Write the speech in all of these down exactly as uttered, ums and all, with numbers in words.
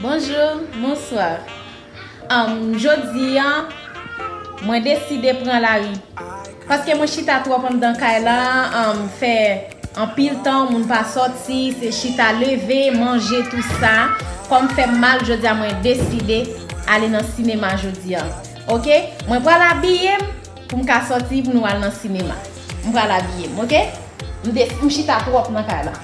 Bonjou, bonswa. Anm, jodi a, mwen deside pran lari. Paske mwen chita twòp anndan kay la, anm, fè anpil tan, moun pa sòti, se chita leve, manje, tou sa. Kò m fè m mal, jodi a mwen deside ale nan sinema jodi a. Oke? Mwen pral abiye m pou m ka sòti pou nou al nan sinema. M pral abiye m, oke? M des-, m chita twòp nan kay la.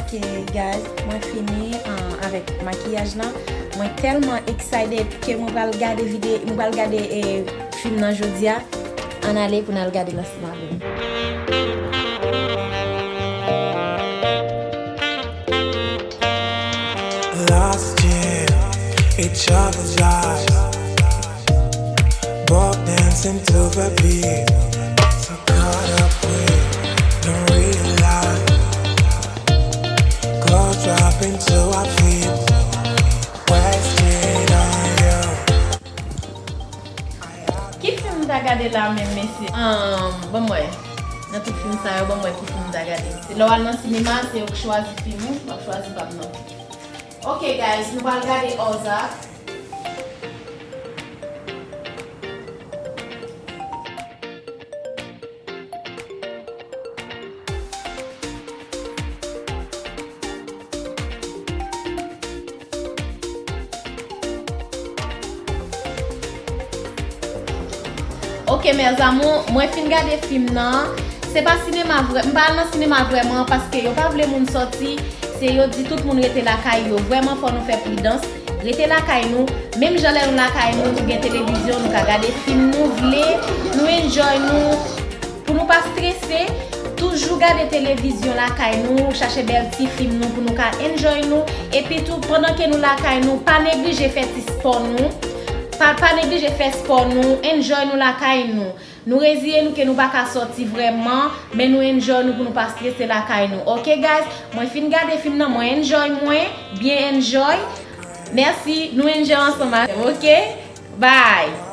Ok, guys, mwen fini, uh, avèk makiyaj lan. Mwen tèlman excited ke mwen pral gade vide-, mwen pral gade, eh, fim nan jodi a. Ann ale pou n al gade l ansanm avè m. Lost, yeah, each other's eyes. Both dancing to the beat. So caught up with, don't realize. Clothes dropping to our feet. Wasted on you. Ki fim m ta gade la menm, mesye? Ahn, ban m wè. Nan tout fim sa yo, ban m wè ki fim m ta gade. Se lè w al nan sinema, se yo k chwazi fim ou, w ap chwazi pa m non. Ok, guys, nou pral gade Ozark. Ok, mes amours, mwen fin gade fim nan. Se pa sinema vrè, m pa al nan sinema vrèman paske yo pa vle moun sòti. Se yo di tout moun rete lakay yo. Vrèman, fò nou fè pridans. Rete lakay nou. Menm jan lè nou lakay nou, nou gen televizyon, nou ka gade fim nou vle, nou enjoy nou. Pou nou pa strese, toujou gade televizyon lakay nou, chache bèl ti fim nou pou nou ka enjoy nou. Epi tou, pandan ke nou lakay nou, pa neglije fè ti spò nou. Pa, pa neglije fè spò nou, enjoy nou lakay nou. Nou reziye nou ke nou pa ka sòti vrèman, men nou enjoy nou pou nou pa strese lakay nou. Ok, guys? Mwen fin gade fim nan, mwen enjoy mwen, byen enjoy. Mèsi, nou enjoy ansanm avè m, ok? Bye!